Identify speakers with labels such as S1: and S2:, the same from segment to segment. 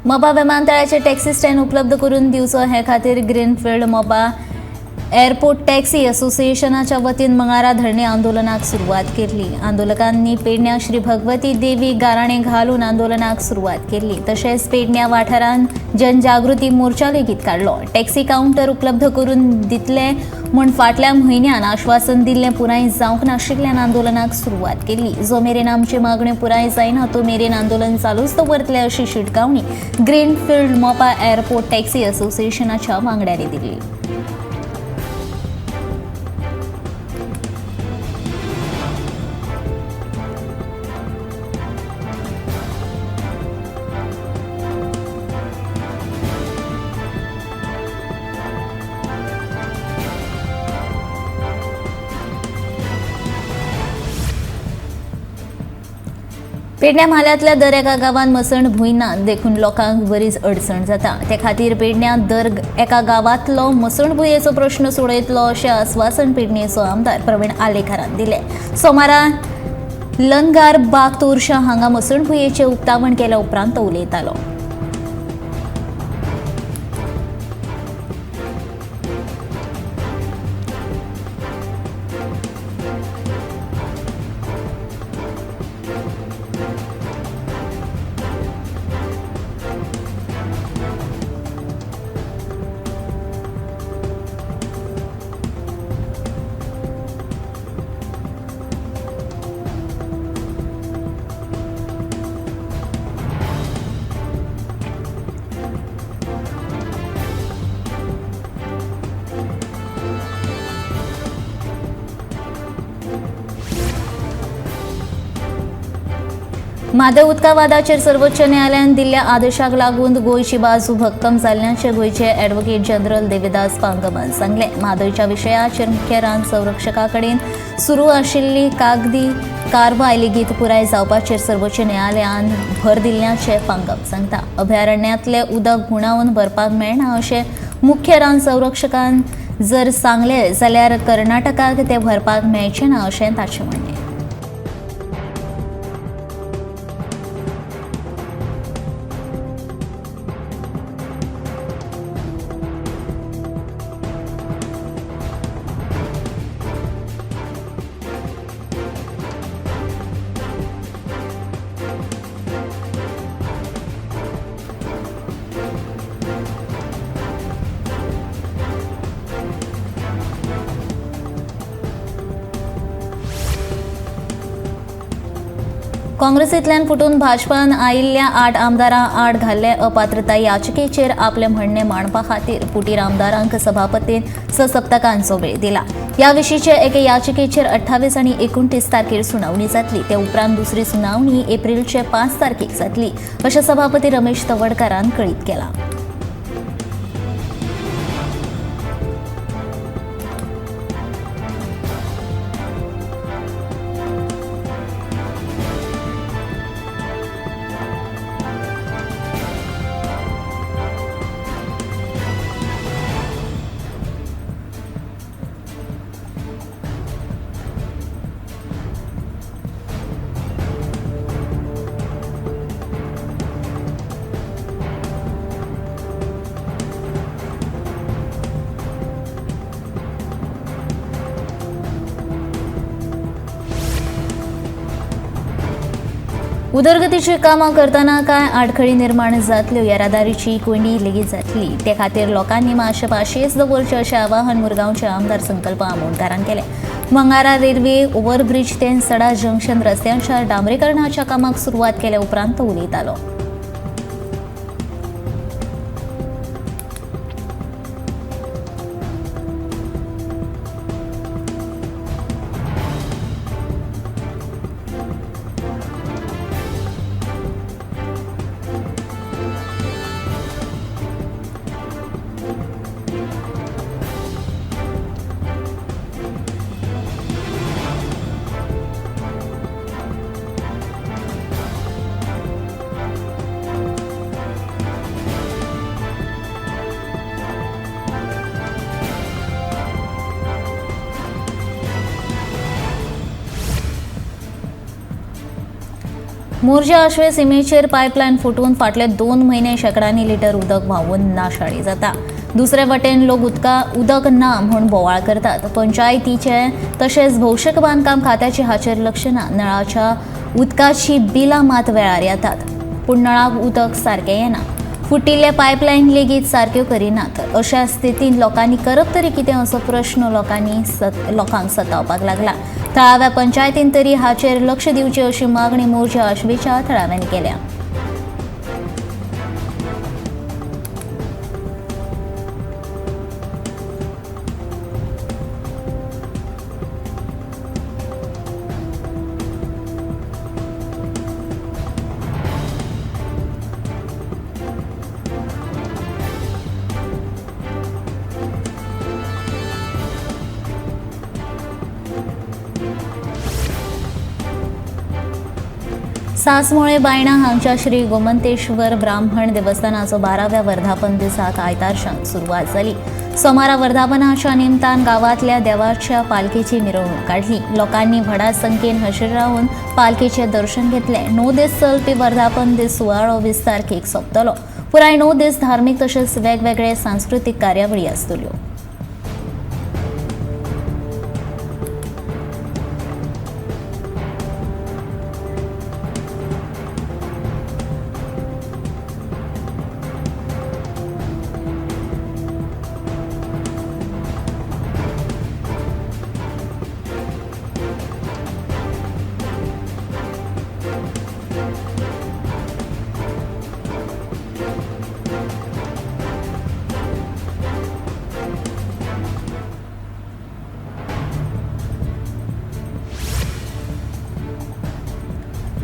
S1: Mopa विमानतळाचेर taxi stand उपलब्ध करून दिवचो हे खातीर ग्रीनफिल्ड मोपा एअरपोर्ट टॅक्सी असोसिएशनाच्या वतीन मंगळारा धरणे आंदोलनाक सुरवात केली. आंदोलकांनी पेडण्या श्री भगवती देवी गाराणे घालून आंदोलनाक सुरवात केली. तशेंच पेडण्या वाठारांत जनजागृती मोर्चा लेगीत काडलो. टॅक्सी कावंटर उपलब्ध करून दितले म्हूण फाटल्या म्हयन्यान आश्वासन दिल्लें पुराय जावंक नाशिल्ल्यान आंदोलनाक सुरवात केली. जो मेरेन आमची मागण्यो पुराय जायना तो मेरेन आंदोलन चालूच दवरतले अशी शिटकावणी ग्रीनफिल्ड मोपा एअरपोर्ट टॅक्सी असोसिएशनाच्या वांगड्यांनी दिली. पेडण्या म्हालांतल्या दर एका गांवांत मसण भूंय ना देखून लोकांक बरीच अडचण जाता. ते खातीर पेडण्या दर एका गांवांतलो मसण भुंयेचो प्रश्न सोडयतलो अशें आस्वासन पेडणेचो आमदार प्रवीण आलेकारान दिलें. सोमारा लंगार बाग तोरशा हांगा मसण भुंयेचें उक्तावण केल्या उपरांत तो उलयतालो. म्हादय उदका वादाचेर सर्वोच्च न्यायालयान दिल्ल्या आदेशाक लागून गोंयची बाजू भक्कम जाल्ल्याचें गोंयचे ॲडव्होकेट जनरल देविदास पांगमान सांगलें. म्हादयच्या विशयाचेर मुख्य रान संरक्षका कडेन सुरू आशिल्ली कागदी कारवाय लेगीत पुराय जावपाचेर सर्वोच्च न्यायालयान भर दिल्ल्याचें पांगम सांगता. अभयारण्यांतलें उदक घुंवडावन भरपाक मेळना अशें मुख्य रान संरक्षकान जर सांगलें जाल्यार कर्नाटकाक तें भरपाक मेळचें ना अशें ताचें म्हणणें. काँग्रेसींतल्यान फुटून भाजपान आयिल्ल्या 8 आमदारां आड घाल्ले अपात्रता याचिकेचेर आपलें म्हणणें मांडपा खातीर फुटीर आमदारांक सभापतीन 6 सप्तकांचो वेळ दिला. ह्या विशींचे एके याचिकेचेर 28 आनी 29 तारखेर सुनावणी जातली. ते उपरांत दुसरी सुनावणी एप्रिलचे 5 तारखेक जातली अशें सभापती रमेश तवडकारान कळीत केलां. उदरगतीची कामां करतना कांय आडखळी निर्माण जातल्यो, येरादारीची कोंयडी लेगीत जातली. ते खातीर लोकांनी मातशें पाशियेस दवरचें अशें आवाहन मुरगांवचे आमदार संकल्प आमोणकारान केलें. मंगारा रेल्वे ओव्हरब्रिज ते सडा जंक्शन रस्त्यांच्या डांबरीकरणाच्या कामाक सुरवात केल्या उपरांत तो उलयतालो. मोरजे आश्वे सिमेचेर पायपलायन फुटून फाटले 2 म्हयने शेंकड्यांनी लिटर उदक व्हांवून नाशाडी जाता. दुसरे वटेन लोक उदक ना म्हूण बोवाळ करतात. पंचायतीचे तशेंच भौशीक बांदकाम खात्याचे हाचेर लक्ष ना. नळाच्या उदकाची बिलां मात वेळार येतात, पूण नळाक उदक सारकें येना. फुटिल्ले पायपलायन लेगीत सारक्यो करिनात. अशा स्थितींत लोकांनी करप तरी कितें असो प्रश्न लोकांक सतावपाक लागला. थळाव्या पंचायतीन तरी हाचेर लक्ष दिवचें अशी मागणी मोरजे आश्वेच्या थळाव्यांनी केल्या. सासमोळे बायणा हांगच्या श्री गोमंतेश्वर ब्राह्मण देवस्थानाचो 12व्या वर्धापन दिसाक आयतारच्यान सुरवात जाली. सोमारा वर्धापनाच्या निमतान गांवांतल्या देवाच्या पालखेची मिरवणूक काडली. लोकांनी व्हडा संख्येन हजेर रावन पालखेचें दर्शन घेतलें. 9 दीस चलपी वर्धापन दीस सुवाळो 20 तारखेक सोंपतलो. पुराय 9 दीस धार्मीक तशेंच वेगवेगळे सांस्कृतीक कार्यावळी आसतल्यो.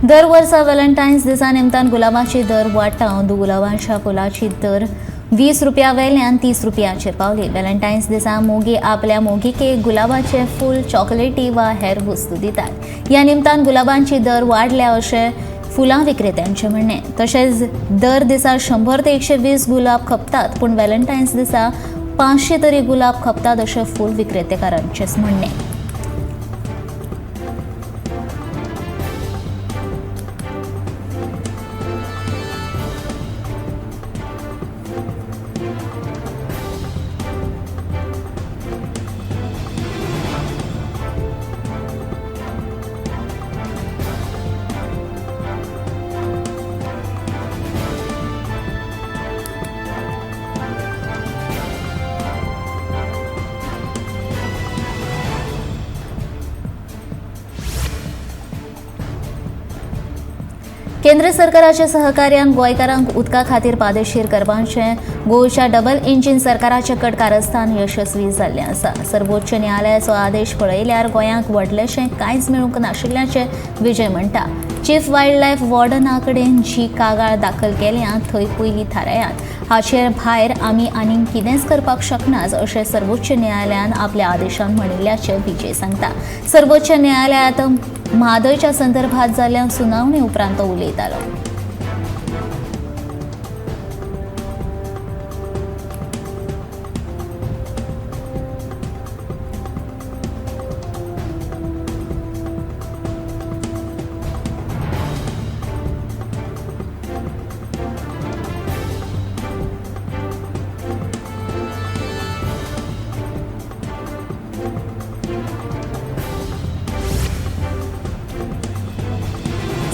S1: दर वर्सा व्हॅलेंटायन्स दिसा निमतान गुलाबाची दर वाडटा. अंदू गुलाबाच्या फुलाची दर 20 रुपया वेल्यान 30 रुपयाचेर पावली. व्हॅलेंटायन्स दिसा मोगी आपल्या मोगिकेक गुलाबाचें फूल, चॉकलेटी वा हेर वस्तू दितात. ह्या निमतान गुलाबांची दर वाडल्या अशें फुलां विक्रेत्यांचें म्हणणें. तशेंच दर दिसा 100 ते 120 गुलाब खपतात, पूण व्हॅलेंटायन्स दिसा 500 तरी गुलाब खपतात अशें फूल विक्रेतेकारांचेंच म्हणणें. केंद्र सरकाराच्या सहकार्यान गोंयकारांक उदका खातीर पादेशीर करपाचें गोंयच्या डबल इंजीन सरकाराचें कट कारस्थान यशस्वी जाल्लें आसा. सर्वोच्च न्यायालयाचो आदेश पळयल्यार गोंयांक व्हडलेशें कांयच मेळूंक नाशिल्ल्याचें विजय म्हणटा. चीफ वायल्ड लायफ वॉर्डना कडेन जी कागाळ दाखल केल्या थंय पयलीं थारायात, हाचेर भायर आमी आनीक कितेंच करपाक शकनात अशें सर्वोच्च न्यायालयान आपल्या आदेशान म्हणिल्ल्याचें विजय सांगता. सर्वोच्च न्यायालयांत म्हादयच्या संदर्भात जाल्ल्या सुनावणी उपरांत तो उलयतालो.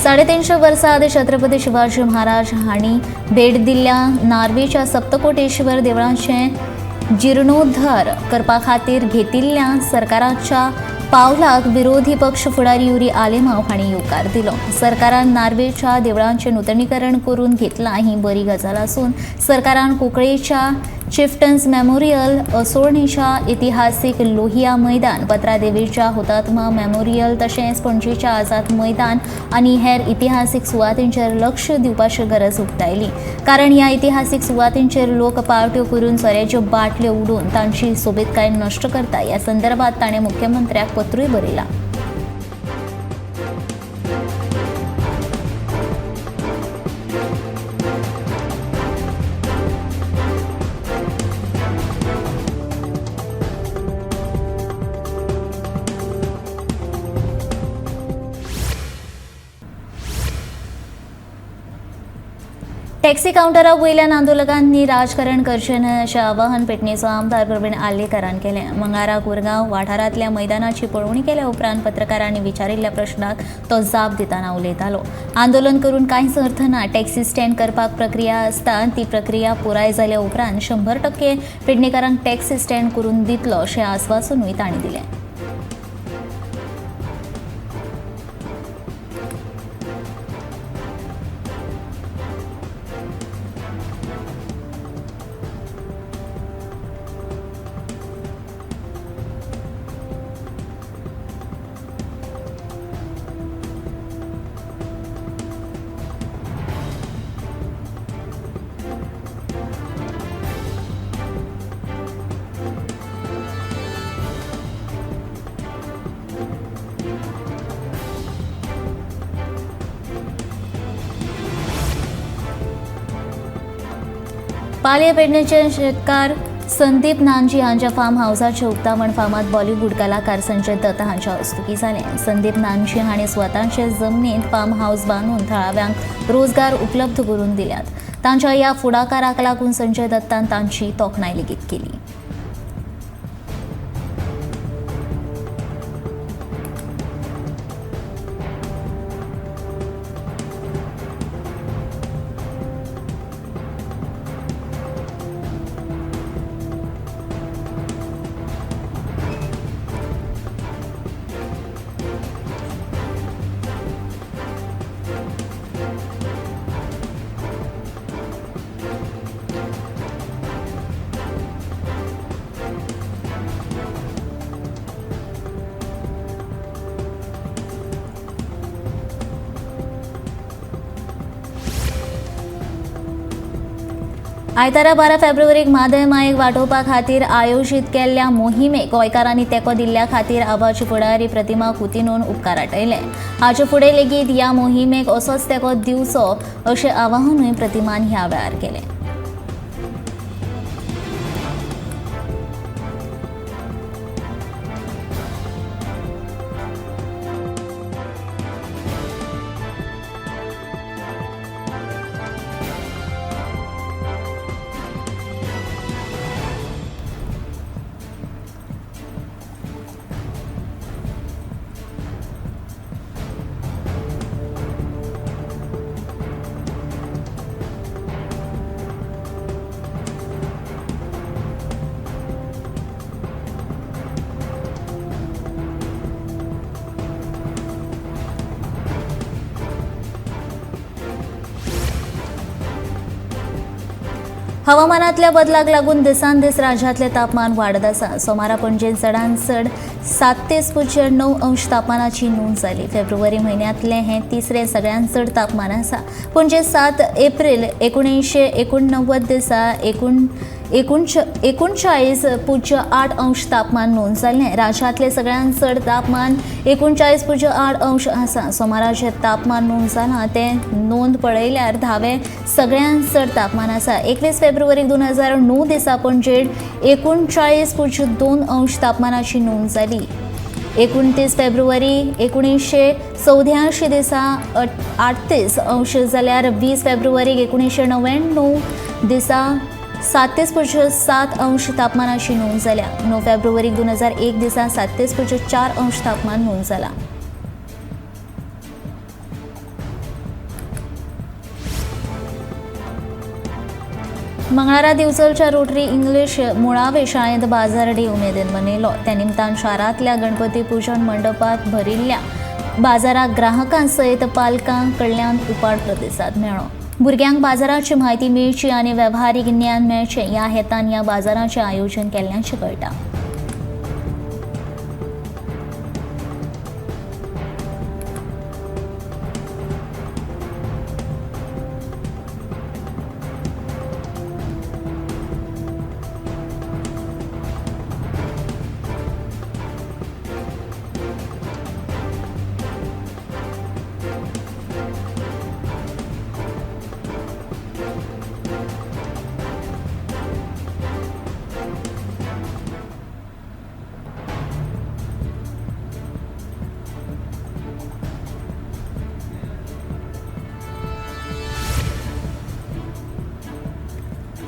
S1: 350 वर्सां आदीं छत्रपती शिवाजी महाराज हांणी भेट दिल्ल्या नार्वेच्या सप्तकोटेश्वर देवळाचें जिर्णोद्धार करपा खातीर घेतिल्ल्या सरकाराच्या पावलाक विरोधी पक्ष फुडारी युरी आलेमाव हांणी येवकार दिलो. सरकारान नार्वेच्या देवळांचें नुतनीकरण करून घेतलां ही बरी गजाल आसून सरकारान कुंकळेच्या चिफ्टन्स मेमोरियल, असोळणेच्या इतिहासीक लोहिया मैदान, पत्रादेवीच्या हुतात्मा मेमोरियल तशेंच पणजेच्या आझाद मैदान आनी हेर इतिहासीक सुवातींचेर लक्ष दिवपाची गरज उक्तायली. कारण ह्या इतिहासीक सुवातींचेर लोक पार्ट्यो करून सोऱ्याच्यो बाटल्यो उडोवन तांची सोबीतकाय नश्ट करता. ह्या संदर्भात ताणें मुख्यमंत्र्याक पत्रूय बरयलां. टॅक्सी कावंटरा वयल्यान आंदोलकांनी राजकारण करचें न्हय अशें आवाहन पेडणेचो आमदार प्रवीण आर्लेकारान केलें. मंगळारा कोरगांव वाठारांतल्या मैदानाची पळोवणी केल्या उपरांत पत्रकारांनी विचारिल्ल्या प्रश्नाक तो जाप दितना उलयतालो. आंदोलन करून कांयच अर्थ ना. टॅक्सी स्टँड करपाक प्रक्रिया आसता, ती प्रक्रिया पुराय जाल्या उपरांत 100% पेडणेकारांक टॅक्सी स्टँड करून दितलो अशें आस्वासनूय तांणी दिलें. पालये पेडणेचे शेतकार संदीप नानजी हांच्या फार्म हावसाचें उक्तावण फामाद बॉलिवूड कलाकार संजय दत्त हांच्या हस्तुकीं जालें. संदीप नानजी हांणी स्वताचे जमनींत फार्म हावस बांदून थळाव्यांक रोजगार उपलब्ध करून दिल्यात. तांच्या ह्या फुडाकाराक लागून संजय दत्तान तांची तोखणाय लेगीत केली. आयतारा 12 फेब्रुवारीक म्हादय मायेक वाटोवपा खातीर आयोजीत केल्ल्या मोहिमेक गोंयकारांनी तेंको दिल्ल्या खातीर आबाची फुडारी प्रतिमा कुतिनून उपकार आटयले. हाचे फुडें लेगीत ह्या मोहिमेक असोच तेंको दिवचो अशें आवाहनूय प्रतिमान ह्या वेळार केलें. हवामानातल्या बदलाक लागून दिसान दीस राज्यातले तापमान वाडत आसा. सोमारा पणजेंत चडांत चड 37.9 अंश तापमानाची नोंद जाली. फेब्रुवारी म्हयन्यांतलें हें तिसरें सगळ्यांत चड तापमान आसा. पणजे 7 एप्रील 1989 दिसा 39.8 अंश तापमान नोंद जालें. राज्यांतलें सगळ्यांत चड तापमान 39.8 अंश आसा. सोमारा जें तापमान नोंद जालां तें नोंद पळयल्यार धावें सगळ्यांत चड तापमान आसा. 21 फेब्रुवारी 2009 दिसा पणजेंत 39.2 अंश तापमानाची नोंद जाली. 29 फेब्रुवारी 1984 दिसा 38 अंश जाल्यार 20 फेब्रुवारी 1999 दिसा 37.7 अंश तापमानाची नोंद जाल्या. 9 फेब्रुवारी 2001 दिसा 37.4 अंश तापमान नोंद जाला. मंगळारा दिवचलच्या रोटरी इंग्लिश मुळावे शाळेंत बाजार डे उमेदीन मनयलो. त्या निमतान शारांतल्या गणपती पूजन मंडपात भरिल्ल्या बाजाराक ग्राहकां सयत पालकां कडल्यान उपाट प्रतिसाद मेळ्ळो. भुरग्यांक बाजाराची म्हायती मेळची आनी वेव्हारीक ज्ञान मेळचें ह्या हेतान ह्या बाजाराचें आयोजन केल्ल्याचें कळटा.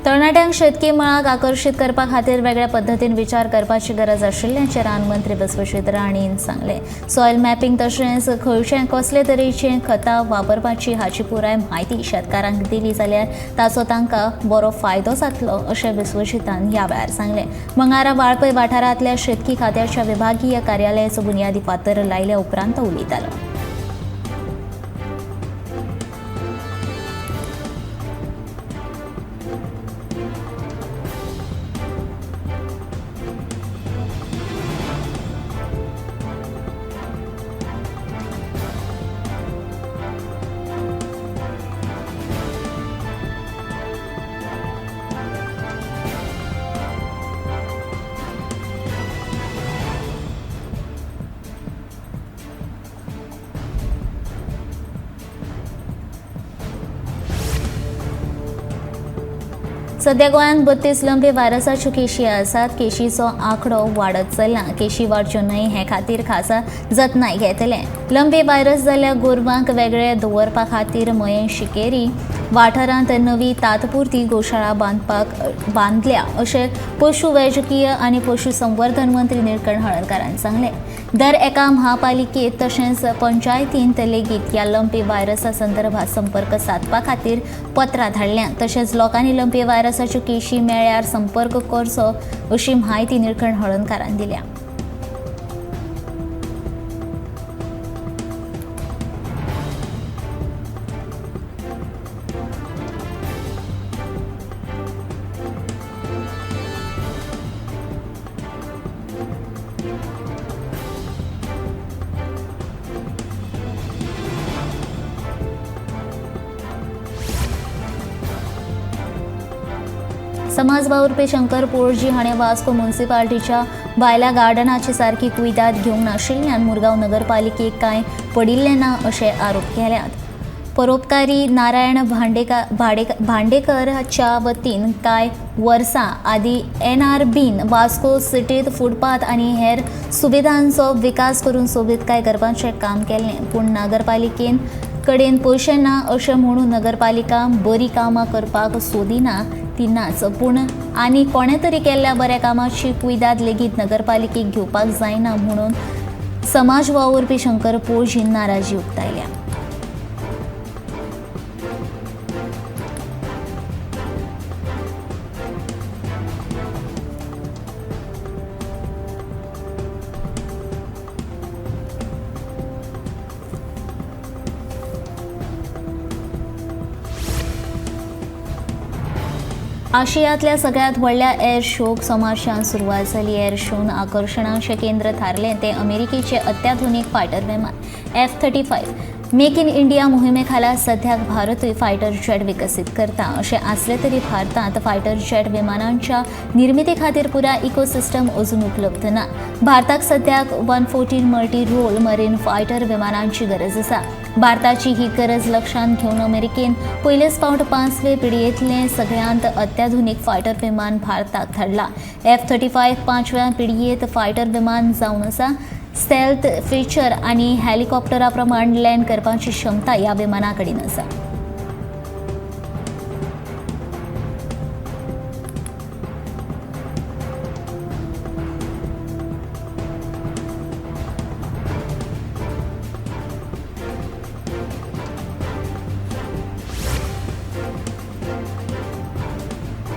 S1: तरणाट्यांक शेतकी मळाक आकर्शीत करपा खातीर वेगळ्या पद्दतीन विचार करपाची गरज आशिल्ल्याचें रान मंत्री विश्वजीत राणेन सांगलें. सॉयल मॅपिंग तशेंच खंयचे कसले तरेचे खतां वापरपाची हाची पुराय म्हायती शेतकारांक दिली जाल्यार ताचो तांकां बरो फायदो जातलो अशें विश्वजीतान ह्या वेळार सांगलें. मंगळारा वाळपय वाठारांतल्या शेतकी खात्याच्या विभागीय कार्यालयाचो बुन्यादी फातर लायल्या उपरांत तो उलयतालो. सध्या गोंयांत 32 लंपी व्हायरसाच्यो केशी आसात. केशीचो आंकडो वाडत चल्ला. केशी वाडच्यो न्हय हे खातीर खासा जतनाय घेतले. लंपी व्हायरस जाल्ल्या गोरवांक वेगळे दवरपा खातीर मयें शिकेरी वाठारांत नवी तात्पुरती गोशाळा बांदल्या अशें पशु वैजकीय आनी पशुसंवर्धन मंत्री निळकंठ हळर्णकारान सांगलें. दर एका महापालिकेत तशेंच पंचायतींत लेगीत ह्या लंपी व्हायरसा संदर्भात संपर्क सादपा खातीर पत्रां धाडल्या. तशेंच लोकांनी लंपी व्हायरसाच्यो केशी मेळ्ळ्यार संपर्क करचो अशी म्हायती निळकंठ हळर्णकारान दिल्या. समाज वावुरपी शंकर पोळजी हाणें वास्को म्युनिसिपालिटीच्या भायल्या गार्डनाची सारकी कुयदाद घेवंक नाशिल्ल्यान मुरगांव नगरपालिकेक कांय पडिल्लें ना अशे आरोप केल्यात. परोपकारी नारायण भांडेकरच्या वतीन कांय वर्सां आदीं एनआरबीन वास्को सिटींत फुटपाथ आनी हेर सुविधांचो विकास करून सोबीतकाय करपाचें काम केल्लें, पूण नगरपालिकेन कडेन पयशे ना अशें म्हणून नगरपालिका बरी कामां करपाक सोदिना ती नाच, पूण आनी कोणें तरी केल्ल्या बऱ्या कामाची कुयदाद लेगीत नगरपालिकेक घेवपाक जायना म्हणून समाज वावुरपी शंकर पोळजीन नाराजी उक्तायल्या. आशियातल्या सगळ्यात व्हडल्या एअर शोक सोमारच्यान सुरवात जाली. एअर शोन आकर्शणाचें केंद्र थारलें तें अमेरिकेचें अत्याधुनीक फायटर विमान F-35. Make in India मोहिमे खाला सध्याक भारतूय फायटर जेट विकसीत करता. अशें आसलें तरी भारतांत फायटर जेट विमानांच्या निर्मिती खातीर पुराय इकोसिस्टम अजून उपलब्ध ना. भारताक सध्याक 114 मल्टी रोल मरीन फायटर विमानांची गरज आसा. भारताची ही गरज लक्षांत घेवन अमेरिकेन पयलेच फावट 5वे पिळयेंतलें सगळ्यांत अत्याधुनीक फायटर विमान भारताक धाडलां. F-35 5व्या पिळयेंत फायटर विमान जावन आसा. स्टेल्थ फिचर आनी हेलिकॉप्टरा प्रमाण लँड करपाची क्षमता ह्या विमाना कडेन आसा.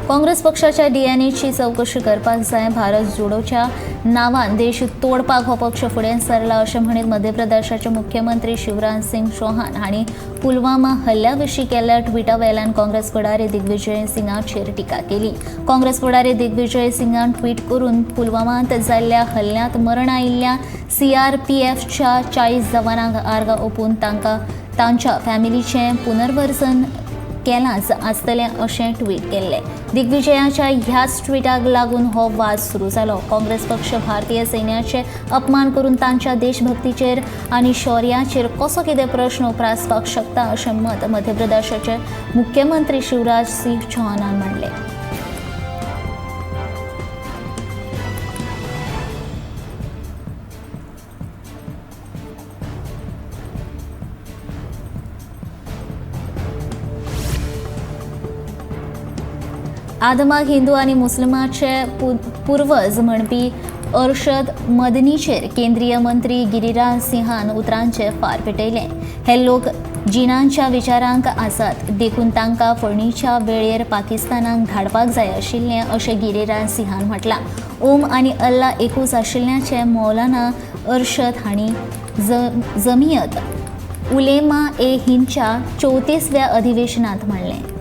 S1: काँग्रेस पक्षाच्या डीएनएची चवकशी करपाक जाय. भारत जोडोच्या नावान देश तोडपाक हो पक्ष फुडें सरला अशें म्हणीत मध्य प्रदेशाचे मुख्यमंत्री शिवराज सिंग चौहान हांणी पुलवामा हल्ल्या विशीं केल्ल्या ट्विटा वेल्यान काँग्रेस फुडारी दिग्विजय सिंगाचेर टिका केली. काँग्रेस फुडारी दिग्विजय सिंगान ट्वीट करून पुलवामांत जाल्ल्या हल्ल्यांत मरण आयिल्ल्या सीआरपीएफच्या 40 जवानांक आर्गां ओंपून तांकां तांच्या फॅमिलीचें पुनर्वसन केलांच आसतलें अशें ट्वीट केल्लें. दिग्विजयाच्या ह्याच ट्विटाक लागून हो वाद सुरू जालो. काँग्रेस पक्ष भारतीय सैन्याचे अपमान करून तांच्या देशभक्तीचेर आनी शौर्याचेर कसो कितें प्रश्न उप्रासपाक शकता अशें मत मध्य प्रदेशाचे मुख्यमंत्री शिवराज सिंह चौहानान मांडलें. आदमाक हिंदू आनी मुस्लिमाचे पूर्वज म्हणपी अर्शद मदनीचेर केंद्रीय मंत्री गिरिराज सिंहान उतरांचे फार पेटयले. हे लोक जिनांच्या विचारांक आसात देखून तांकां फळणीच्या वेळेर पाकिस्तानाक धाडपाक जाय आशिल्लें अशें गिरिराज सिंहान म्हटलां. ओम आनी अल्ला एकूच आशिल्ल्याचें मौलाना अर्शद हांणी जमियत उलेमा ए हिंदच्या 34व्या अधिवेशनात म्हणलें.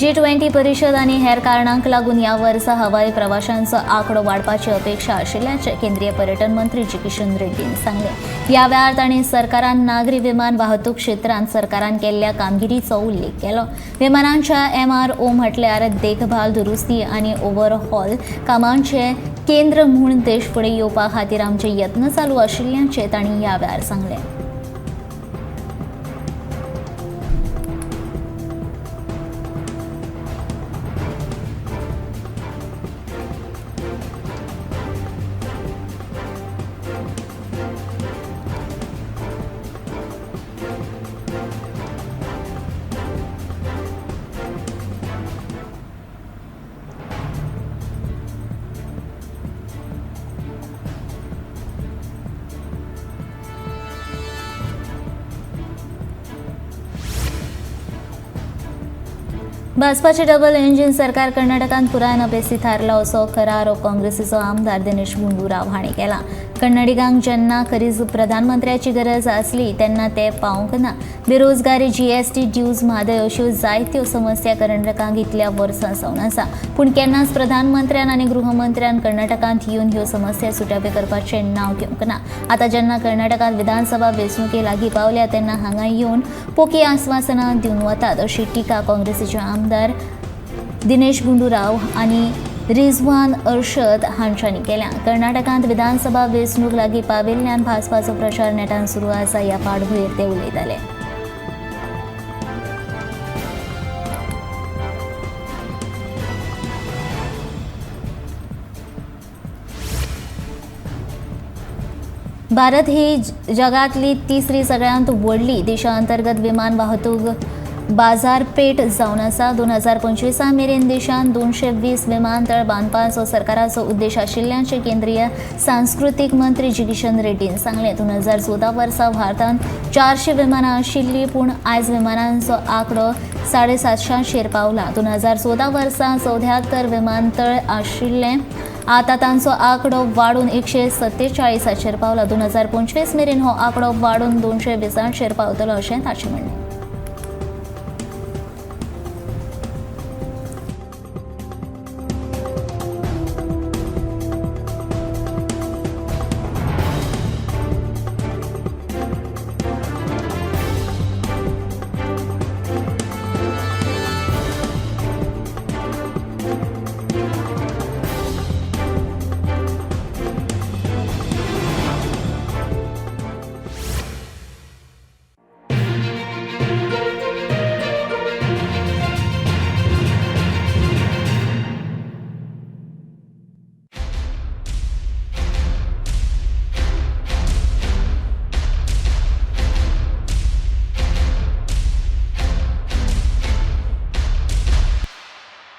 S1: G20 परिशद आनी हेर कारणांक लागून ह्या वर्सा हवाई प्रवाशांचो आंकडो वाडपाची अपेक्षा आशिल्ल्याचें केंद्रीय पर्यटन मंत्री जी किशन रेड्डीन सांगलें. ह्या वेळार तांणी सरकारान नागरी विमान वाहतूक क्षेत्रांत सरकारान केल्ल्या कामगिरीचो उल्लेख केलो. विमानांच्या MRO म्हटल्यार देखभाल, दुरुस्ती आनी ओव्हरहॉल कामांचें केंद्र म्हूण देश फुडें येवपा खातीर आमचे यत्न चालू आशिल्ल्याचें तांणी ह्या वेळार सांगलें. भाजपाचे डबल इंजिन सरकार कर्नाटकांत पुरायन अपेसी थारला असो खरा आरोप काँग्रेसीचो आमदार दिनेश गुंडूराव हांणी केला. कन्नडिगांक जेन्ना खरीच प्रधानमंत्र्याची गरज आसली तेन्ना ते पावंक ना. बेरोजगारी, GST, dues, Mhadei अश्यो जायत्यो समस्या कर्नाटकांक इतल्या वर्सां जावन आसा, पूण केन्नाच प्रधानमंत्र्यान आनी गृहमंत्र्यान कर्नाटकांत येवन ह्यो समस्या सुटाव्यो करपाचें नांव घेवंक ना. आतां जेन्ना कर्नाटकांत विधानसभा वेंचणुके लागीं पावल्या तेन्ना हांगा येवन पोकी आस्वासनां दिवन वतात अशी टिका काँग्रेसीचे आमदार दिनेश गुंडूराव आनी रिजवान अर्शद हांच्यांनी केल्या. कर्नाटकांत विधानसभा वेंचणूक लागीं पाविल्ल्यान भाजपाचो प्रचार नेटान सुरू आसा. ह्या फाटभुंयेर ते उलयताले. भारत ही जगांतली तिसरी सगळ्यांत व्हडली देशांतर्गत विमान वाहतूक बाजारपेठ जावन आसा. 2025 मेरेन देशांत 220 विमानतळ बांदपाचो सरकाराचो उद्देश आशिल्ल्याचें केंद्रीय सांस्कृतीक मंत्री जी किशन रेड्डीन सांगलें. 2014 वर्सा भारतांत 400 विमानां आशिल्लीं, पूण आयज विमानांचो आंकडो 750चेर पावला. 2014 वर्सा 74 विमानतळ आशिल्ले, आतां तांचो आंकडो वाडून 147 पावला. 2025 मेरेन हो आंकडो वाडून 220 पावतलो अशें ताचें म्हणणें.